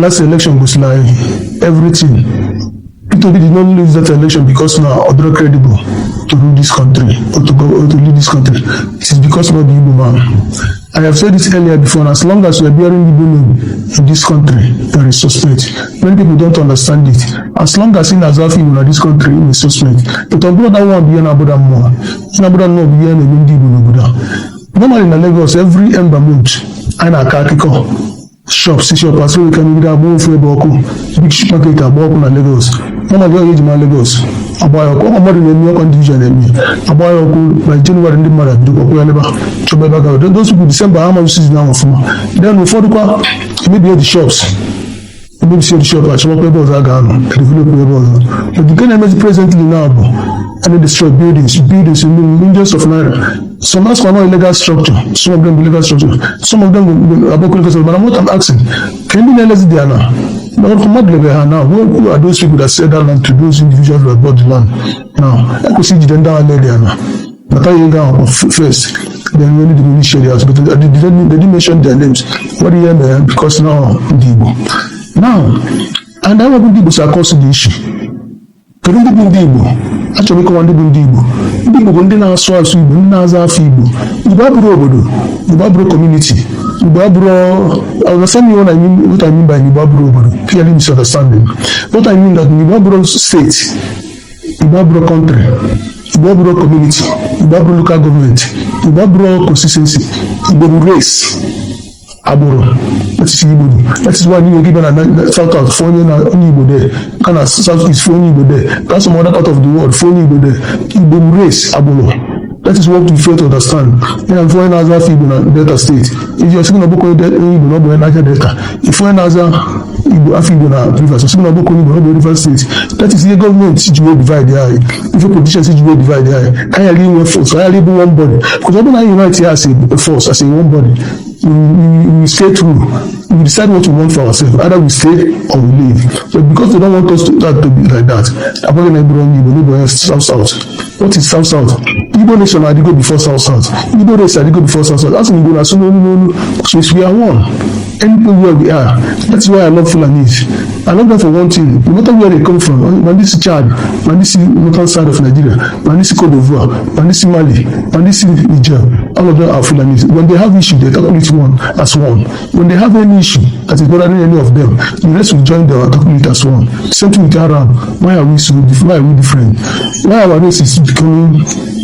Last election gosiri anyị everything. Peter Obi did not lose that election because na ọ dịrọ credible to rule this country or to go or to lead this country. It is because not the Igbo man. I have said this earlier before, and as long as we are bearing Igbo name in this country, there is suspect. Many people don't understand it. As long as ị na-aza afa Igbo na this country, ị is suspect. But ọ bụrụ that one bụ ihe na-abụda mmụọ. Ihe na-abụda mmụọ bụ ihe na-eme ndị Igbo n'obodo a. Normally na Lagos, every ember month, anyị na-akọ akụkọ shop si shop asịrị ka megide agba ofu ebe ọkụ, big market agba ọkụ na Lagos. Normally ọ ga-eji ma Lagos agba ya ọkụ, ọkwa mmadụ na-eme, ọkwa individual na-eme, agba ya ọkụ. By January, ndị mmadụ abidokwa kwụ ya leba chọba ebe aga. Those people, December ha amaghị season ahụ ọfụma. Then ụfọdụ kwa emebie the shops, emebisie the shop, achọbakwa ebe ọzọ a ga-anọ develop ebe ọzọ. But nke na-emezi presently now bụ and they destroy buildings, buildings in millions of naira. Some ask for no illegal structure, some of them be legal structure, some of them will above legal structure. But what I'm asking, can you lezi there now? Mmadụ lebe ha now. Who are those people that sell that land to those individuals who have bought the land? Now, ekwesị ijide ndị agha lede ya na nata ya ego ahụ first, then when the demolish the house. But they didn't mention their names. What do you mean? Because now ndị Igbo. Now, and I ndị Igbo si akọsụ the issue. Kedu ndị bụ ndị Igbo? Achọrọ m ịkọwa ndị bụ ndị Igbo. Ndị Igbo bụ ndị na-asụ asụ Igbo, ndị na-aza afa Igbo. Igbo abụrụ obodo, Igbo abụrụ community, Igbo abụrụ. Understand me what I mean, what I mean by Igbo abụrụ obodo. Clearly misunderstanding. What I mean that Igbo abụrụ state, Igbo abụrụ country, Igbo abụrụ community, Igbo abụrụ local government, Igbo abụrụ constituency. Igbo bụ race, agbụrụ. That is Igbo. That is why you give na South South for onye na onye Igbo there, ka na South East for onye Igbo there, ka some other part of the world for onye Igbo there. Igbo bụ race, agbụrụ. That is what we fail to understand. Ya na onye na-aza afa Igbo na Delta State, iji ọsị na ọbụkọ onye Igbo na ọ bụ onye Niger Delta. Ife onye na-aza Igbo, afa Igbo na Rivers, ọsị na ọbụkọ onye Igbo na ọ bụ Rivers State. That is ihe gọọmenti ji wee divide anyị, ife politicians ji wee divide anyị, ka anyị ghara inwe force, ka anyị ghara ịbụ one body, because ọ bụrụ na anyị unite ya as a force, as a one body, we stay true. We decide what we want for ourselves. Either we stay or we leave. But because they don't want us to, that to be like that, abụghị na eburu onye Igbo n'Igbo onye South South. What is South South? Igbo nation adịgo before South South. Igbo race adịgo before South South. Asị na Igbo na-asụ n'olu n'olu. So we are one. Anything where we are. That's why I love Fulanis. I love them for one thing. No matter where they come from, when this Chad, when this northern side of Nigeria, when this Cote d'Ivoire, when this Mali, when this Niger, all of them are Fulanis. When they have issue, they tackle it one as one. When they have any issue that is bothering any of them, the rest will join them and tackle it as one. Same thing with Arab. Why are we so different? Why are we different? Why our race is becoming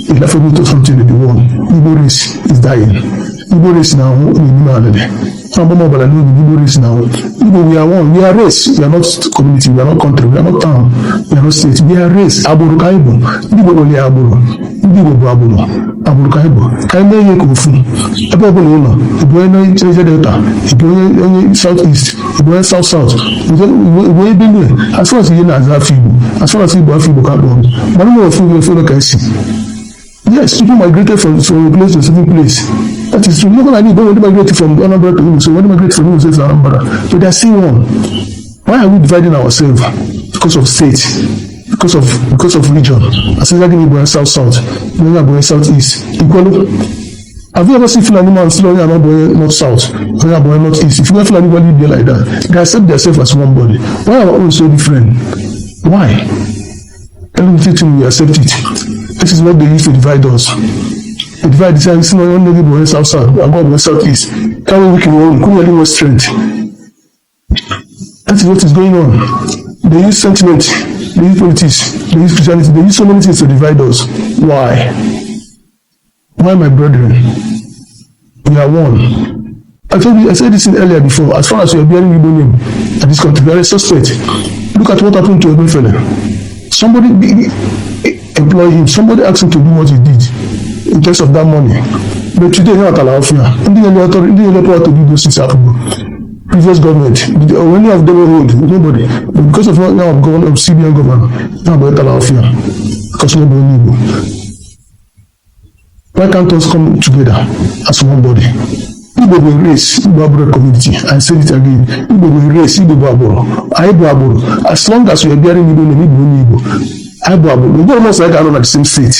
a laughable to something in the world? Igbo race is dying. Igbo race now na-eme alele. Na-agba ọbara n'obi. Igbo race now. Igbo, we are one. We are race. We are not community. We are not country. We are not town. We are not state. We are race. Agbụrụ ka anyị bụ. Ndị Igbo nwere agbụrụ. Ndị Igbo bụ agbụrụ. Agbụrụ ka anyị bụ. Ka anyị mee ihe ka ofu. Ebe ọbụla ị nọ, ị bụ onye Niger Delta, ị bụ onye South East, ị bụ onye South South, ị bụ onye Benue, as far as ihe na-aza afa Igbo, as far as Igbo, afa Igbo ka akpọrọ, mana ụmụ ofu ofu ka esi. Yes, people migrated from a place to a certain place. That is true. Not like Igbo, when they migrate from Anambra to Imo, so when they migrate from Imo to Anambra, but they are still one. Why are we dividing ourselves? Because of state, because of region. As if Igbo South South, Igbo South East. Equally, have you ever seen Fulani man still onye Anambra North South, onye Anambra North East? If you want Fulani body be like that, they accept themselves as one body. Why are our own so different? Why? Everything we accept it. This is what they use to divide us. They divide the same onye nne gị bụ onye South South, agwa bụ onye South East. Carry weak in one, kúnyẹ̀lì more strength. That is what is going on. They use sentiment, they use politics, they use Christianity, they use so many things to divide us. Why? Why, my brethren? We are one. I told you, I said this in earlier before. As far as you are bearing Igbo name at this country, you are a suspect. Look at what happened to Emefiele. Somebody employ him. Somebody asked him to do what he did in terms of that money. But today, not Alafia. Ndị na-enye authority, ndị na-enye power to do those things happen. Previous government, any of them hold nobody. But because of now governor of CBN governor, now about Alafia, because nobody Igbo. Why can't us come together as one body? Igbo bụ race, Igbo abụrụ community. I said it again. Igbo bụ race, Igbo bụ agbụrụ. Anyị bụ agbụrụ. As long as we are bearing Igbo name, Igbo onye Igbo. Anyị bụ agbụrụ. Igbo must like anọ na the same state.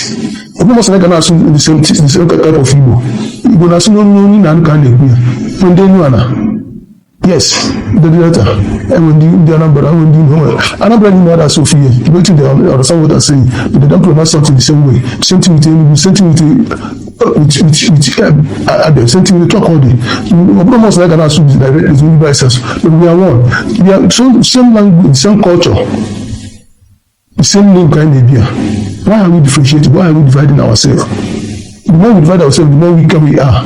Igbo must like na-asụ the same type of Igbo. Igbo na-asụ n'onu onye na ka a na-ekwu ya. Ndị enu ala. Yes, ndị Delta enwe, ndị Anambra enwe, ndị Imo enwe. Anambra na Imo ada asụ ofu ihe. Wetin they understand what I'm saying, but they don't pronounce something the same way. Same thing with Enugu, same thing with Abia, same thing with talk all day. Ọ bụrụ mọsụ na ga na-asụ directly to by ourselves, but we are one. We are so same language, same culture, the same name ka anyị na-ebi a. Why are we differentiating? Why are we dividing ourselves? The more we divide ourselves, the more weaker we are.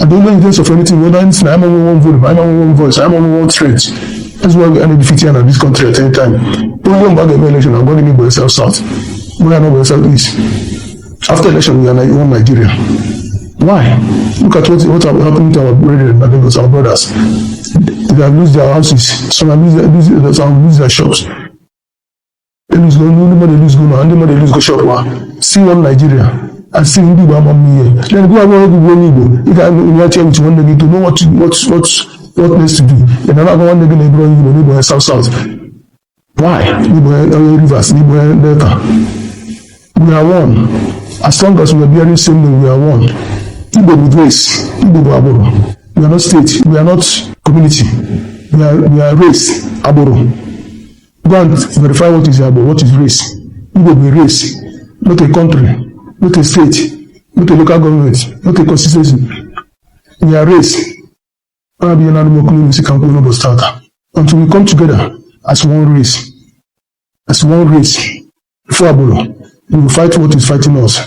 And the only evidence of anything, whether it's I'm only one vote, I'm only one voice, I'm only one strength. That's why we are defeating in this country at any time. Only one bag election, I'm going to go south south. We are not going south east. After election, we are like one Nigeria. Why? Look at what happened to our brethren, our brothers. They have lose their houses. Some have lose their shops. They lose go, ndị lose go na ndị mmadụ lose go shop ha. See one Nigeria and see ndị Igbo ama mma ihe. Then go agwa egwu onye Igbo, ị ga-enye with nwanne gị to know what needs to do. Then na-agwa nwanne gị na eburu onye Igbo n'Igbo South South. Why? N'Igbo onye Rivers, n'Igbo Delta. We are one. As long as we are bearing same name, we are one. Igbo bụ race, Igbo bụ agbụrụ. We are not state, we are not community. We are race, agbụrụ. Go and verify what is agbụrụ, what is race. Igbo bụ race, not a country, not a state, not a local government, not a constituency. We are race. Ọ bụ ihe na-anụ m okwu n'isi ka m kwuo n'ụbọchị tata. Until we come together as one race, as one race, before agbụrụ, we will fight what is fighting us.